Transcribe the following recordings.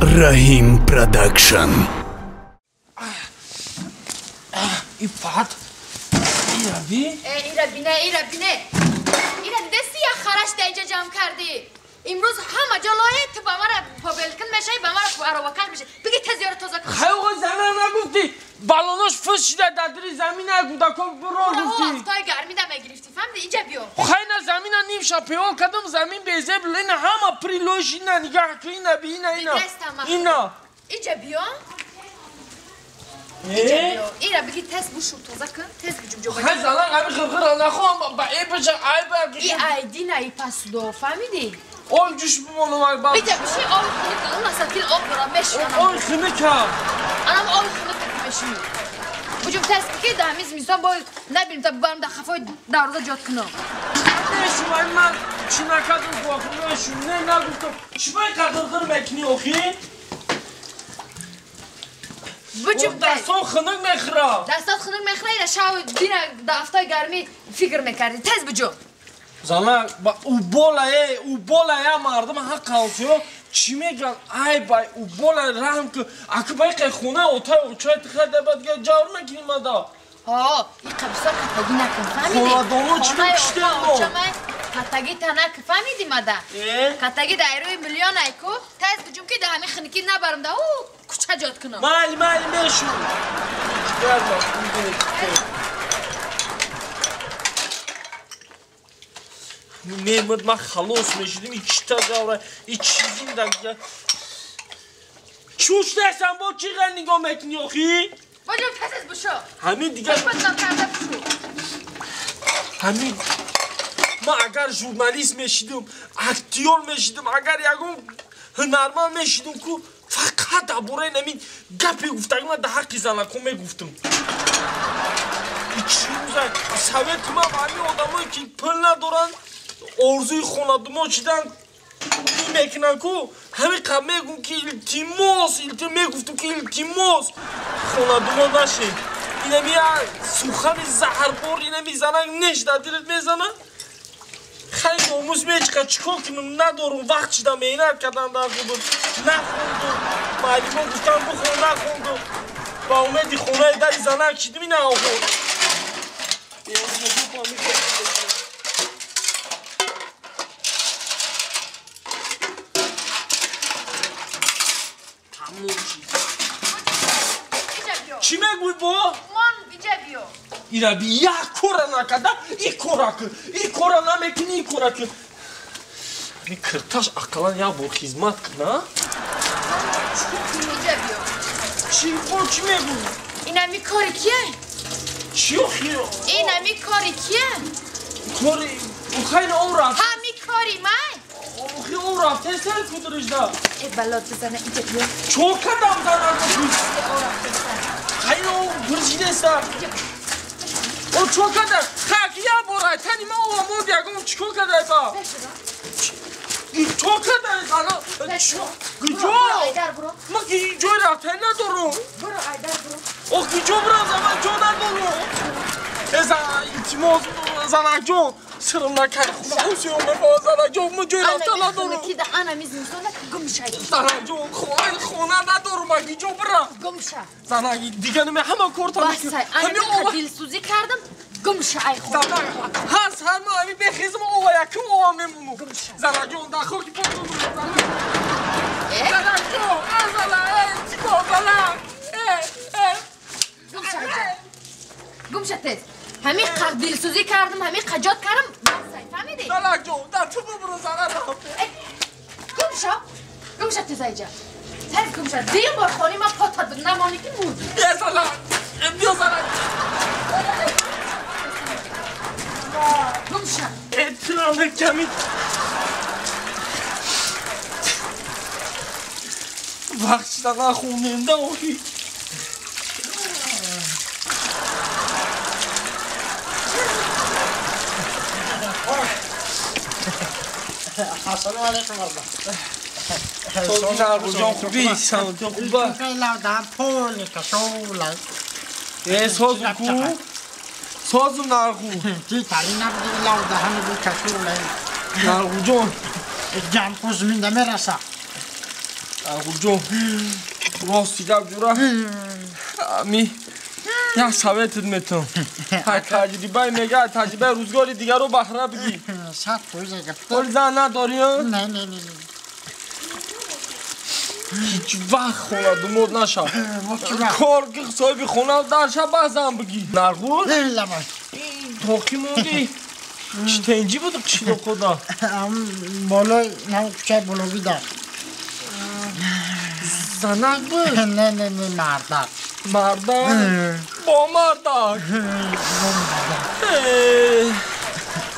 Раҳим Продакшн. Иффат, ираби? Ираби не, ираби не. Ира дидеси як хараш дар инҷа ҷамъ кардӣ. Имрӯз ҳама ҷо лое, ту ба мара побелкин мешавӣ, ба мара аробакаш мешавӣ. Биги тез ёро тоза кун. Хай оғо, зана нагуфтӣ. Балонош фис шида дар дили замина кӯдако биро гуфтӣ. Офтои гармида мегирифтӣ, фаҳмидӣ? Инҷа биё. Хай на замина ним ша певол кардам, замин безеб, ина ҳама при лош ина нигаҳ кун, ина би, ина, ина. Ина. Инҷа биё. Инҷа биё. Ира биги тез бушу тоза кун, тез биҷум ҷо. Хай зана ҳами ғирғира нахоҳам, ба эбаша айба. И айди на и пасудо, фаҳмидӣ? Об ҷӯш бимонам ай ба. Биҷа биши об хунук, он асал об дорам мешӯям. Об хунукам. Анам об хунук мешӯӣ. Буҷум тез ки дар ҳамин зимистон бо набинем та бибарам дар хафои дарвоза ҷот кунам. Мешӯм ай ман чӣ накардам ку охи мешӯм. Не нагуфтам. Чӣ бо ин қадр ғир мекунӣ охи? Буҷум дастон хунук мехӯрад. Дастон хунук мехӯрад, ина шав дина дар афтои гармӣ фикр мекардӣ. Тез буҷум. Зана ба убола э, убола я мардум ҳақ қалсиё чӣ мегӯянд? Ай бай убола раҳм ку, аку бай қай хона отай очай тихай да бад га ҷавр мекунӣ мада. Ҳо, и қабисо катагӣ накун, фаҳмидӣ? Хонадоно чӣ мекуштем мо? Катагӣ та накун, фаҳмидӣ мада? Катагӣ дар рӯи миллион ай ку, тез буҷум ки дар ҳамин хунукӣ набарам да ӯ кӯча ҷот кунам. Майли, майли мешу. Ҷигарма, мебинед. Мемуд, ман халос мешудим, и чита гавра, и чизин да. Чуш нестам, бо чӣ ғел нигоҳ мекунӣ охи? Боҷум тез бушо. Ҳамин дигар. Ҳамин ман агар журналист мешидум, актёр мешидум, агар ягон ҳунарманд мешидум ку, фақат дар бораи ҳамин гапе гуфтагӣ ман дар ҳаққи занакҳо мегуфтум. Чӣ рӯза совети ман ба ҳамин одамое ки пул надоранд, орзуи хонадумо шидан мекунанд ку, ҳамин қабл мегӯм ки илтимос, мегуфтум ки илтимос хонадумо нашед. Инами сухани заҳрбор, инами занак неш дар дилат мезанад. Хай номус мечиқа, чӣ кор кунам, надорум, вақт шида меҳнат кардан дар худ, нахондум, муаллимо гуфтан бихон, нахондум. Ба умеди хонаи дари занак шидим, ина охор. Чӣ мегӯй бо? Мон инҷа биё. Ира би як кора накарда, и кора кун, и кора намекунӣ, и кора кун. Ҳамин кирташ ақаллан як бор хизмат кун, а? Инҷа биё. Чӣ бо чӣ мегӯй? Инами кори кие? Чӣ охи? Инами кори кие? Кори хайна об рафт. Ҳами кори ман? Охи об рафт, тез тез кудрижда. Э балот бизана инҷа биё. Чор кардам занак. Хайна об буржидеста. О чор кардам. Хак я бора, тани ман об монд ягон чӣ кор кардай ба? Чор кардай зана. Куҷо? Ман ки ҷой рафтан надорам. Буро айдар буро. Ох куҷо бирам, ман ҷо надорам. Э илтимос занакҷон, сирам накай хона усиём мехоҳам занакҷон, ман ҷой рафтан надорам. Ки да ана миз мисона гум шай. Занакҷон, хона надорам, ман куҷо бирам? Гум ша. Занак, дигар наме ҳама корта мекунам. Ҳамин дилсӯзӣ кардам, гум ша ай хона. Занак, ҳаст ҳама ҳамин бехизм ова якум ова мемонам. Занакҷон, дар хоки потон. Занакҷон, азала, чӣ кор занак? Гум ша инҷа. Гум ша тез. Ҳамин дилсӯзӣ кардам, ҳамин қаҷот кардам, басай, фаҳмидӣ? Занакҷон, дар ту бубуро занак. Гум ша. Гум ша тез айҷа. Тез гум ша. Дигар бор хони ман пота намонӣ ки мурдӣ. Э занак, биё занак. Гум ша. Э тирам ками. Вақт шида нахондем да охи. Ассалому алайкум варда. Ҷон хубӣ, ҷон хуба. Э созум ку? Созум нарху. Нарху ҷон. Ҷам кузминда мераса. Ағуҷон, рости гап ҷура, ами як советат метам. Таҷрибаи мега, таҷрибаи рӯзгори дигаро баҳра бигир. 100% гап. Оли зан надорӣ? Не, не, не. Ҳеҷ вақт хона думод нашав. Кор ки соҳиби хона дар шаб баъзан бигир. Нарғул? Тоқӣ мондӣ. Чӣ тенҷӣ буд қишлоқода? Болои кӯчаи боловида. Занак буд? Не, не, не, мардак. Мардак? Бо мардак?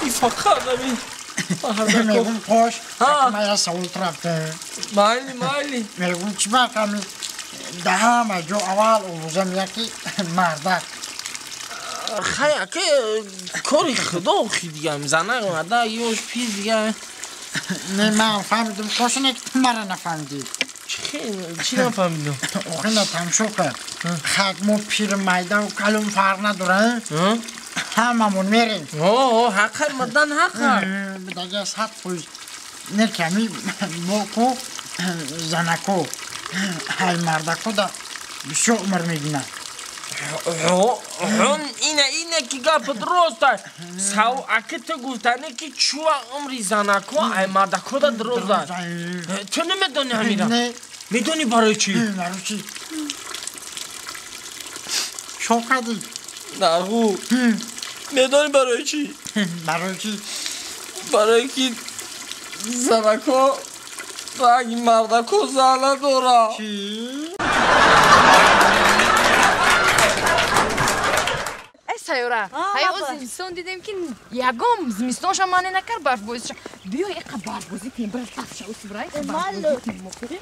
И фақат ами мегум пош, ман як савол рафтам. Майли, майли. Мегум чӣ вақт ами да ҳама ҷо аввал овоза меяд ки мардак. Хай, ака, кори худо охи дига, занак мардак ёш пир дига. Не, ман фаҳмидам, кошине ки ту мара нафаҳмидӣ. Чӣ нафаҳмидам? Охи на тамшо кар. Хак мо пир майдаву калон фарқ надорад. Ҳамамон мерем. Ҳаққа мардан ҳаққа. Дага 100% не ками моку занако ҳай мардако да бисёр умр мебинад. Ина ина ки гапат рост аст. Сав аки ту гуфтане ки чӯа умри занако ай мардако да дроз аст. Ту намедонӣ ҳамира? Медонӣ барои чӣ? Барои чӣ? Чо кардӣ? Нарғу. Медонӣ барои чӣ? Барои чӣ? Барои ки занако ранги мардако зан надорад. Чӣ? Сайёра, ҳай о зимистон дидем ки ягон зимистонша мане накард барфбозиша. Биё эқа барфбозӣ кунем, бира тафша усбира, эқа барфбозӣ кунем.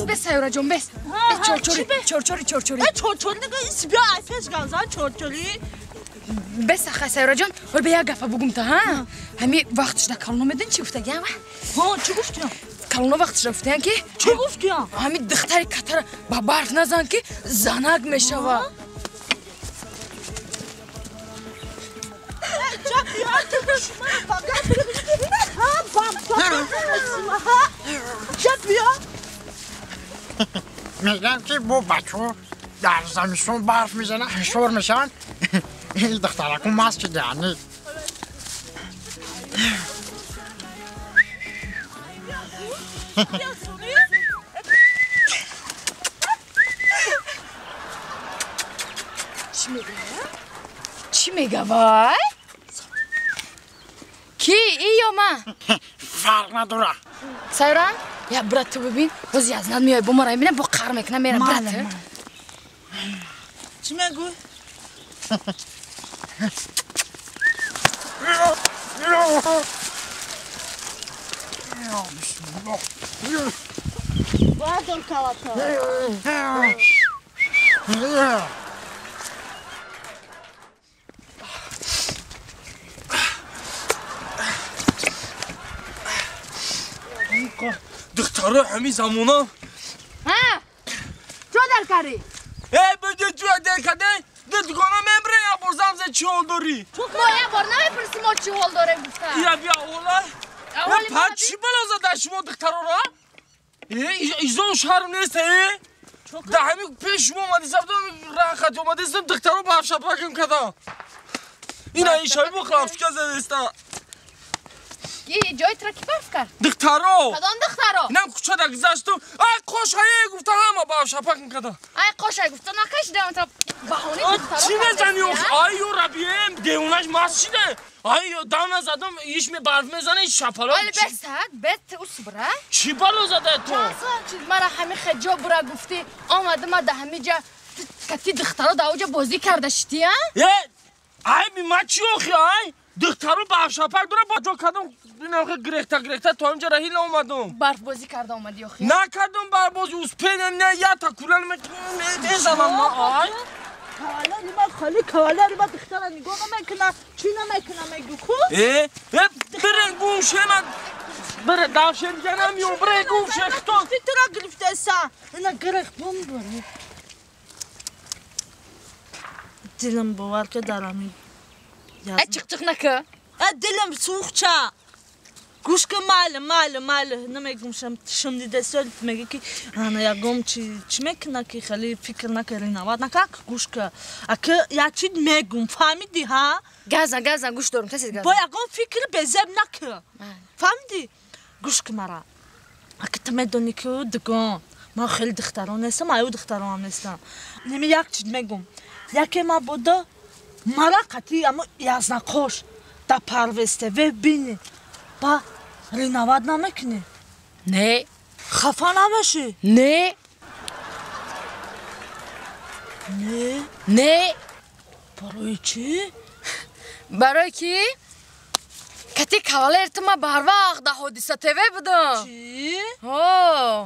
Бес, Сайёра ҷон, бес. Бес, чорчори, чорчори, чорчори. Чорчори дига ис биё айфес ганзан чорчори. Бес, аха, Сайёра ҷон, ҳол бе як гафа бугум та, ҳа? Ҳами вақтшда калоно медонӣ чӣ гуфтагиам? Ҳо, чӣ гуфтиям? Калоно вақтшда гуфтаян ки чӣ гуфтиям? Ҳами духтари катара ба барф назан ки занак мешава. Мегӯям ки бо бачаҳо дар замистон барф мезананд, ҳишор мешаванд. Духтараку маст шудаанд. Чӣ мега? Чӣ мега вай? Ки и ё ман? Фарқ надорад. Сайёра, я брат ту бибин, ҳозир язнат меояд, бо мара мебинам, бо қар мекунам, мера брат. Чӣ мегӯй? Бардор калата. Духтаро ҳамин замона. Ҳа? Чо дар кардӣ? Эй, баҷо чо дар кардӣ? Ду дукона мембре я борзам зе чӣ ҳол дорӣ? Мо як бор намепурсӣ мо чӣ ҳол дорем гуфта. Ира бия ола. Па чӣ бало зада шумо духтарора? Изон шарм нест, э? Да ҳамин пеш шумо омадистам, раҳ хати омадистам, духтаро ба шапакам кардам. Ина ин шаби бо хлапчика задеста. Ки ҷои туро ки барф кард? Духтаро. Кадом духтаро? Инам кӯчада гузаштум. Ай қошае гуфта ҳама барф шапак мекарда. Ай қошай гуфта накашидам та баҳонаи духтаро. Чӣ мезани охи? Ай ё рабием девонаш маст шида. Ай дам назадам иш ме барф мезане шапала. Али бесад, бет усбра. Чӣ бало зада ту? Мара ҳами хеҷо бура гуфтӣ, омадам ма да ҳами ҷа кати духтаро да оҷа бозӣ карда шидӣ, а? Э, ай би ма чӣ охи ай? Духтаро барф шапак дора бо ҷо кардам, инам гирехта гирехта то инҷа раҳил омадам. Барф бозӣ карда омадӣ охи? Накардам барф бозӣ, успенам не ята кулан мезанам ма ай. Кавалери ма холи кавалери ма духтара нигоҳ намекунам, чӣ намекунам мегӯ ку? Э, бирен гум шема, бире давшем янам ё бире гум шехтон. Ти тура гирифтеса, ина гирех бум бире. Дилам бовар ки дарами. Э чиқ-чиқ нака. Э дилам сӯхча. Гӯш ки майли, майли, майли, намегум шум дидесол меги ки ана ягом чи чӣ мекуна ки хеле фикр накари навад накак гӯш ки аки як чи мегум фаҳмидӣ ҳа? Газа, газа, гӯш дорум, тасид газа. Бо ягон фикр безеб наки. Фаҳмидӣ? Гӯш ки мара. Аки ту медонӣ ки дугон ман хеле духтарон нестам, аю духтаронам нестам. Неми як чи мегум. Яке ма буда мара қати амо язнақош да парвесте ве бини. Ба ринавад намекунӣ? Не. Хафа намешӣ? Не. Не? Не. Барои чӣ? Барои ки кати кавалер ту ма барвақт да Ҳодиса ТВ будам. Чӣ? Ҳо.